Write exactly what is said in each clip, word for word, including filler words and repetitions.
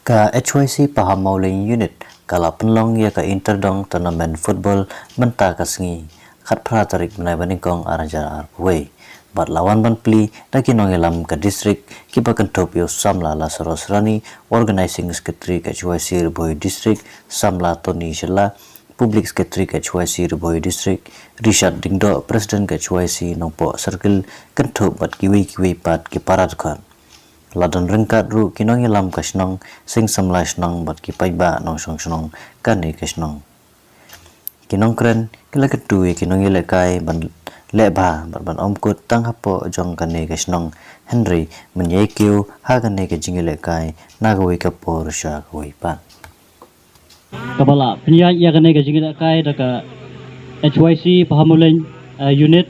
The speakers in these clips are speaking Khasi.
Ka H Y C Pahammawlein Unit ka la pynlong ïa ka Interdong Tournament Football mynta ka sngi, khatphra tarik bnai ba nyngkong ar hajar arphew wei. Bad la wan ban plie da ki nongïalam ka district kiba kynthup ïa u samla Lasarus Rani, Organizing Secretary ka H Y C Ri Bhoi District, samla Tony Shylla, Public Secretary ka H Y C Ri Bhoi District, Richard Diengdoh, President ka H Y C Nongpoh Circle, kynthup bad kiwei kiwei pat ki para dkhot. La don ryngkat ruh ki nongïalam ka shnong, seng samla shnong bad ki paidbah nongshong shnong kane ka shnong. Ki nongkren ki la kyntu ïa ki nongïalehkai ban leh bha bad ban ym kut tang hapoh jong kane ka shnong, hynrei ban ïai kiew ha kane ka jingïalehkai na kawei ka por sha kawei pat. Kaba la pynïaid ïa kane ka jingïalehkai da ka H Y C Pahammawlein, eh, Unit.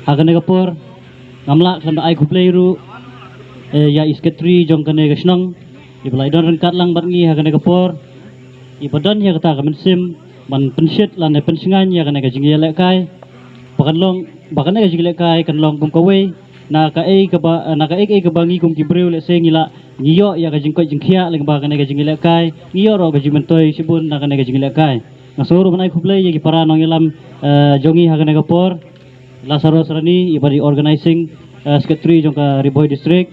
Ha kane ka por ngam lah khlem da ai khublei ruh, eh, ïa i Secretary jong kane ka shnong, iba la don ryngkat lang bad ngi ha kane ka por, iba don ïa kata ka mynsiem ban pynshit lane pynshngaiñ ïa kane ka jingïalehkai, ba kan long, ba kane ka jingïalehkai kan long kum kawei na kaei kaba, na kaei kaei kaba ngi kum ki briew lehse ngi lah ngi ïoh ïa ka jingkoit jingkhiah lyngba kane ka jingïalehkai, ngi ïoh ruh ka jingmyntoi shibun na kane ka jingïalehkai. Nga sngew ruh ban ai khublei ïa ki para nongïalam, eh, jong ngi ha kane ka por, Lasarus Rani, iba dei Organizing, eh, Secretary jong ka Ri Bhoi District,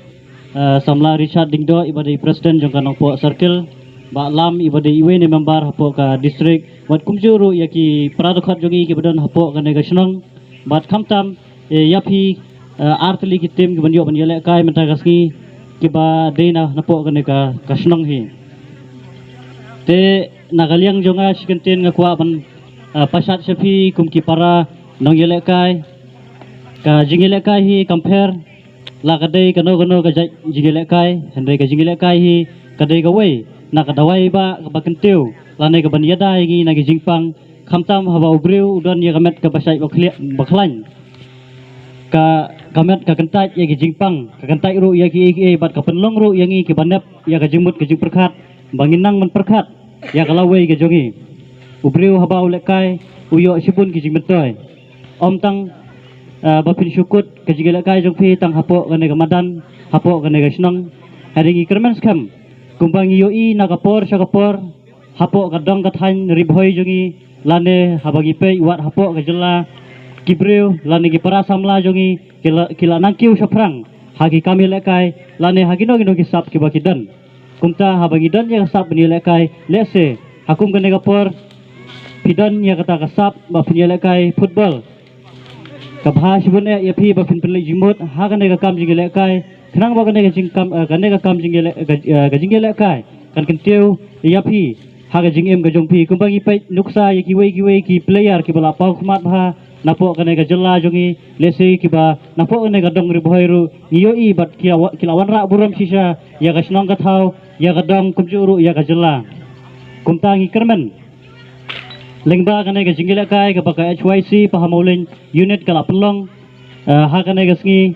eh, samla Richard Diengdoh, iba dei President jong ka Nongpoh Circle, Bah Lam, iba dei iwei na member hapoh ka district, bad kumjuh ruh ïa ki para dkhot jong ngi kiba don hapoh kane ka shnong, bad khamtam, eh, ïa phi, eh, artylli ki team kiban ïoh ban ïalehkai mynta ka sngi, kiba dei na, napoh kane ka, ka shnong hi. Te na ka liang jong nga shi kyntien nga kwah ban, eh, pashat sha phi kum ki para nongïalehkai. Ka jingïalehkai hi kam pher la ka dei kano kano ka jait jingïalehkai, hynrei ka jingïalehkai hi ka dei kawei na ka dawai ba, ba kyntiew lane kaban ïada ïa ngi na ki jingpang, khamtam haba u briew u don ïa ka met kaba shait ba khlia-, ba khlaiñ, ka, ka met ka kyntait ïa ki jingpang, ka kyntait ruh ïa kiei kiei bad ka pynlong ruh ïa ngi kiba nep ïa ka jingmut ka jingpyrkhat ba ngin nang ban pyrkhat ïa ka lawei ka jong ngi. U briew haba u lehkai u ïoh shibun ki jingmyntoi. Ym tang, eh, ba phin shu kut ka jingïalehkai jong phi tang hapoh kane ka madan, hapoh kane ka shnong, hynrei ngi kyrmen skhem kumba ngi ïohi na ka por sha ka por, hapoh ka dong ka thaiñ Ri Bhoi jong ngi, lane haba ngi peit wat hapoh ka jylla, ki briew lane ki para samla jong ngi ki la, ki la nang kiew shaphrang ha ki kam ïalehkai lane ha kino kino ki sap kiba ki don. Kumta haba ngi don ïa ka sap ban ïalehkai, lehse ha kum kane ka por phi don ïa kata ka sap ba phin ïalehkai football. Ka bha shibun eh ïa phi ba phin pynleit jingmut ha kane ka kam jingïalehkai, khnang ba kane ka jingkam, eh, kane ka kam jingïaleh-, ka, eh, ka jingïalehkai kan kyntiew ïa phi ha ka jingim ka jong phi. Kumba ngi peit nuksa ïa kiwei kiwei ki player kiba la paw khmat bha napoh kane ka jylla jong ngi, lehse kiba napoh kane ka dong Ri Bhoi ruh ngi ïohi bad ki la wa-, ki la wanrah burom shisha ïa ka shnong ka thaw, ïa ka dong kumjuh ruh ïa ka jylla. Kumta ngi kyrmen lyngba kane ka jingïalehkai kaba ka H Y C Pahammawlein Unit ka la pynlong, eh, ha kane ka sngi,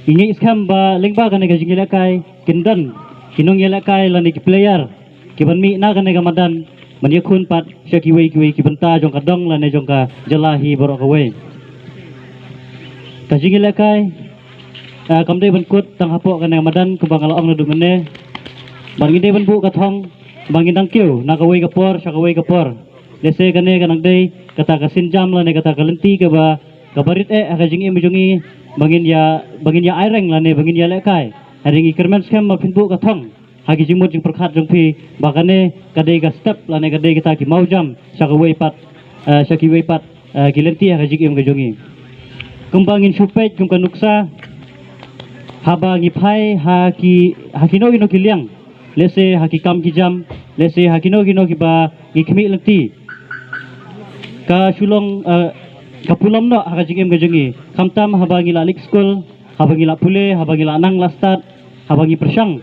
ngi ngeit skhem ba lyngba kane ka jingïalehkai kin don ki nongïalehkai lane ki player kiban mih na kane ka madan ban ïakhun pat sha kiwei kiwei ki bynta jong ka dong lane jong ka jylla hi baroh kawei. Ka jingïalehkai, eh, kam dei ban kut tang hapoh kane ka madan kumba nga la ong naduh mynne, bad ngi dei ban buh ka thong ba ngin nang kiew na kawei ka por sha kawei ka por. Lehse kane ka nang dei kata ka sienjam lane kata ka lynti kaba, kaba rit eh ha ka jingim jong ngi ba ngin ïa, ba ngin ïa aireng lane ba ngin ïalehkai. Hynrei ngi kyrmen skhem ba phin buh ka thong ha ki jingmut jingpyrkhat jong phi ba kane ka dei ka step lane ka dei kata ki mawjam sha kawei pat, eh, sha kiwei pat, eh, ki lynti ha ka jingim ka jong ngi. Kumba ngin shu peit kum ka nuksa, haba ngi phai ha ki, ha kino kino ki liang, lehse ha ki kam ki jam, lehse ha kino kino kiba ngi khmih lynti, ka shu long, eh, ka pulom noh ha ka jingim ka jong ngi. Khamtam haba ngi la leit skul, haba ngi la pule, haba ngi la nang la stad, haba ngi pyrshang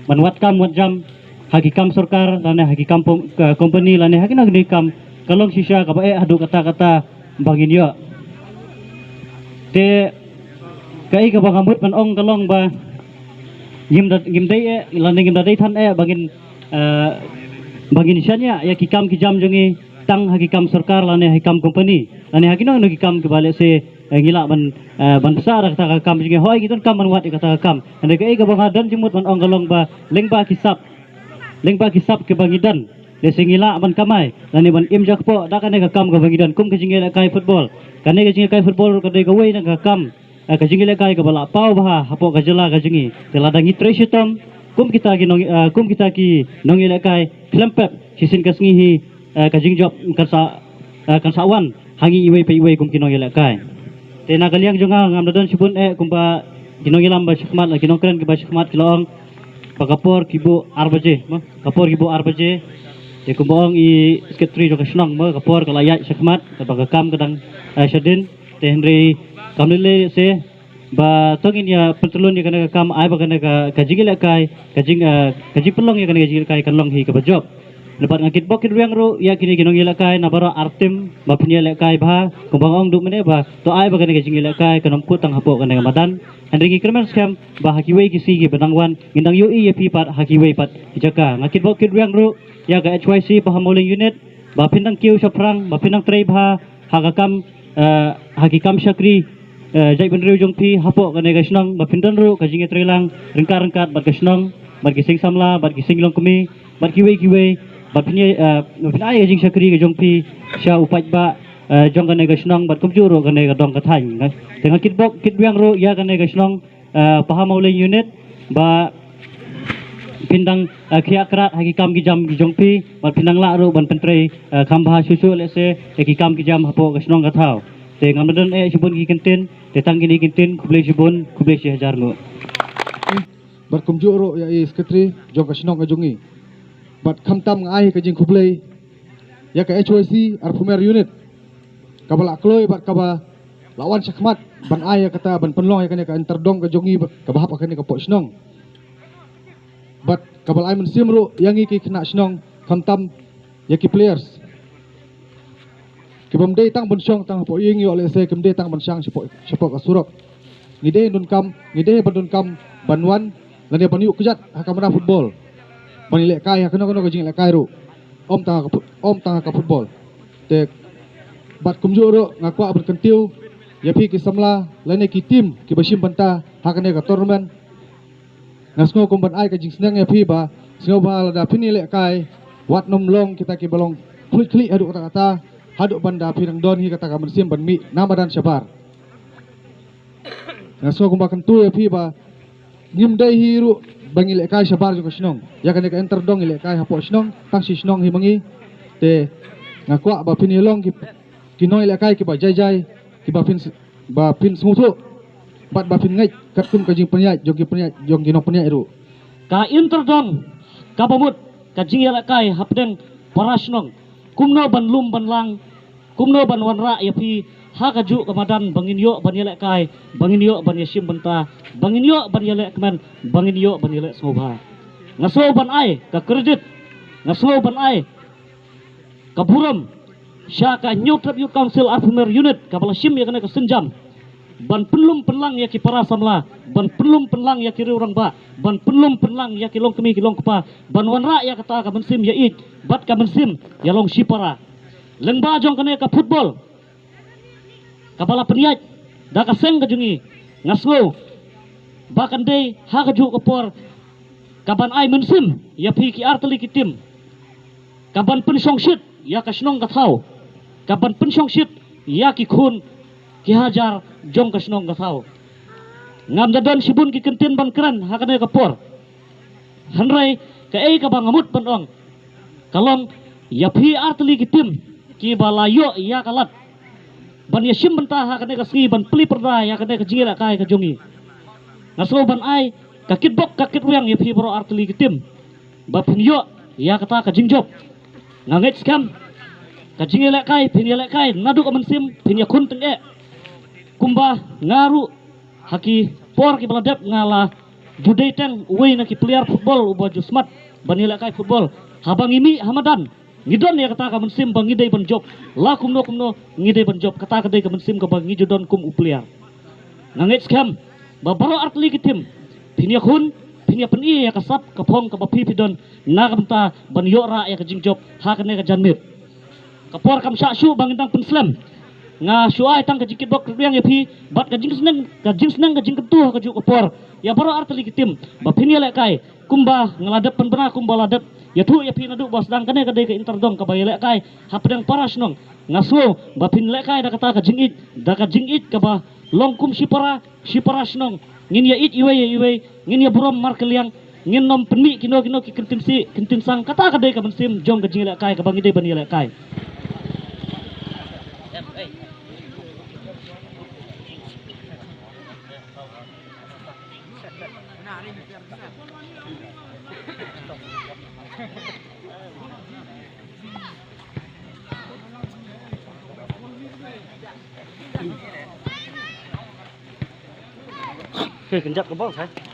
ban wad kam wad jam ha ki kam sorkar lane ha ki kam pom-, ka company lane ha kino kino ki kam, ka long shisha kaba eh haduh katta katta ba ngin ïoh. Te kaei kaba nga mut ban ong ka long ba ngim da, ngim dei eh lane ngim da dei than eh ba ngin, eh, ba ngin shaniah ïa ki kam ki jam jong ngi tang ha ki kam sorkar lane ha ki kam company lane ha kino kino ki kam kiba lehse, eh, ngi lah ban, eh, ban bsa da kata ka kam jong ngi. Hooid ngi donkam ban wad ïa kata ka kam. Hynrei kaei kaba nga don jingmut ban ong ka long ba lyngba ki sap Lyngba ki sap kiba ngi don, lehse ngi lah ban kamai lane ban im jakpoh da kane ka kam kaba ngi don kum ka jingïalehkai football. Kane ka jingïalehkai football ka dei kawei na ka kam, eh, ka jingïalehkai kaba la paw bha hapoh ka jylla ka jong ngi. Te lada ngi trei shitom kum kita ki nong, eh, kum kita ki nongïalehkai khlem pep, shisien ka sngi hi, eh, ka jingjop kan sa, eh, kan sa wan ha ngi iwei pa iwei kum ki nongïalehkai. Te na ka liang jong nga ngam da don shibun eh kumba ki nongïalam ba shakhmat, ki nongkren kiba shakhmat ki la ong ba ka por ki buh ar baje, mo, ka por ki buh ar baje. Te kumba ong i secretary jong ka shnong, mo, ka por ka la ïaid shakhmat, kaba ka kam ka dang, eh, shadien. Te hynrei kam lei lei se ba to ngin ïa pyntylun ïa kane ka kam, ai ba kane ka, ka jingïalehkai, ka jing, eh, ka jingpynlong ïa kane ka jingïalehkai kan long hi kaba jop. Bad nga kitbok kitrwiang ruh ïa kine ki nongïalehkai na baroh ar tim ba phin ïalehkai bha, kumba nga ong duh mynne ba to ai ba kane ka jingïalehkai kan ym kut tang hapoh kane ka madan. Hynrei ngi kyrmen skhem ba ha kiwei ki sngi kiba dang wan ngin dang ïohi ïa phi pat ha kiwei pat ki jaka. Nga kitbok kitrwiang ruh ïa ka H Y C Pahammawlein Unit ba phin dang kiew shaphrang, ba phin dang trei bha ha ka kam, eh, ha ki kam shakri, eh, jaitbynriew jong phi hapoh kane ka shnong, ba phin don ruh ka jingïatreilang ryngkat ryngkat bad ka shnong, bad ki seng samla, bad ki seng longkmie, bad kiwei kiwei, bad phin ïa, eh, ba phin ai ka jingshakri ka jong phi sha u paidbah, eh, jong kane ka shnong bad kumjuh ruh kane ka dong ka thaiñ. Te nga kitbok kitrwiang ruh ïa kane ka shnong, eh, Pahammawlein Unit ba phin dang, eh, khiah krat ha ki kam ki jam ki jong phi, bad phin dang lah ruh ban pyntrei, eh, kham bha shuh shuh lehse ïa ki kam ki jam hapoh ka shnong ka thaw. Te ngam da don eh shibun ki kyntien, te tang kine ki kyntien, khublei shibun, khublei shihajar nguh. Bad kumjuh ruh ïa i secretary jong ka shnong ka jong ngi. Bad khamtam nga ai ka jingkhublei ïa ka H Y C Arphumer Unit kaba la kloi bad kaba la wan shakhmat ban ai ïa kata, ban pynlong ïa kane ka inter dong ka jong ngi ba, kaba hap ha kane ka poh shnong. Bad kaba la ai mynsiem ruh ïa ngi ki khynnah shnong, khamtam ïa ki players. Ki bym dei tang ban shong tang hapoh ïing, ïoh lehse kim dei tang ban shong shapoh, shapoh ka surok. Ngi dei donkam, ngi dei ban donkam ban wan lane ban ïuh kjat ha ka kamra football, ban ïalehkai ha kano kano ka jingïalehkai ruh, ym tang ha ka foot-, ym tang ha ka football. Te bad kumjuh ruh nga kwah ban kyntiew ïa phi ki samla lane ki team kiba shim bynta ha kane ka tournament. Nga sngew kum ban ai ka jingsneng ïa phi ba sngewbha lada phin ïalehkai, wat nym long kita kiba long khluit khlieh haduh katta katta, haduh ban da phi nang don hi kata ka mynsiem ban mih na madan shabar. Nga sngew kumba kyntu ïa phi ba ngim dei hi ruh ba ngi lehkai shabar jong ka shnong. Ïa kane ka inter dong ngi lehkai hapoh shnong, tang shi shnong hi ma ngi. Te nga kwah ba phin ïalong ki, ki nongïalehkai kiba jai jai, kiba phin s-, ba phin sngewthuh bad ba phin ngeit katkum ka jingpynïaid jong ki pynïaid, jong ki nongpynïaid ruh. Ka inter dong kaba mut ka jingïalehkai hapdeng para shnong, kumno ban lum ban lang, kumno ban wanrah ïa phi ha kajuh ka madan ba ngin ïoh ban ïalehkai, ba ngin ïoh ban ïashim bynta, ba ngin ïoh ban ïaleh kmen, ba ngin ïoh ban ïaleh sngewbha. Nga sngew ban ai ka credit, nga sngew ban ai ka burom sha ka Hynñiewtrep Youth Council Arphumer Unit kaba la shim ïa kane ka sienjam ban pynlum pynlang ïa ki para samla, ban pynlum pynlang ïa ki riew rangbah, ban pynlum pynlang ïa ki longkmie ki longkpa, ban wanrah ïa kata ka mynsiem ïaieit bad ka mynsiem ïalong shipara. Lyngba jong kane ka football kaba la pynïaid da ka seng ka jong ngi, nga sngew ba kan dei ha kajuh ka por kaban ai mynsiem ïa phi ki artylli ki team, kaban pynshongshit ïa ka shnong ka thaw, kaban pynshongshit ïa ki khun ki hajar jong ka shnong ka thaw. Ngam da don shibun ki kyntien ban kren ha kane ka por. Hynrei kaei kaba nga mut ban ong ka long ïa phi artylli ki team kiba la ïoh ïa ka lad ban ïashim bynta ha kane ka sngi, ban plie pyrda ïa kane ka jingïalehkai ka jong ngi. Nga sngew ban ai ka kitbok ka kitrwiang ïa phi baroh artylli ki team ba phin ïoh ïa kata ka jingjop. Nga ngeit skhem ka jingïalehkai phin ïalehkai naduh ka mynsiem, phin ïakhun tyngeh. Kumba nga ruh ha ki por kiba la dep nga la ju dei tang uwei na ki player football uba ju smat ban ïalehkai football. Haba ngi mih ha madan ngi don ïa kata ka mynsiem ba ngi dei ban jop, la kumno kumno ngi dei ban jop, kata ka dei ka mynsiem kaba ngi ju don kum u player. Nga ngeit skhem ba baroh artylli ki team phin ïakhun, phin ïapyni ïa ka sap ka phong kaba phi phi don na ka bynta ban ïoh rah ïa ka jingjop ha kane ka janmiet. Ka por kam shah shuh ba ngin dang pynslem. Nga shu ai tang ka jingkitbok kitrwiang ïa phi bad ka jingsneng, ka jingsneng ka jingkyntu ha kajuh ka por ïa baroh artylli ki team ba phin ïalehkai kumba nga la dep pynbna, kumba la dep Ïathuh ïa phi naduh ba sdang, kane ka dei ka inter dong kaba ïalehkai hapdeng para shnong. Nga sngew ba phin lehkai da kata ka jingïeit, da ka jingïeit kaba long kum shipara, shipara shnong. Ngin ïa ïeit iwei ïa iwei, ngin ïa burom markylliang, ngin nym pynmih kino kino ki kyntien sih, kyntien sang, kata ka dei ka mynsiem jong ka jingïalehkai kaba ngi dei ban ïalehkai. Kynjat ka bong, hai.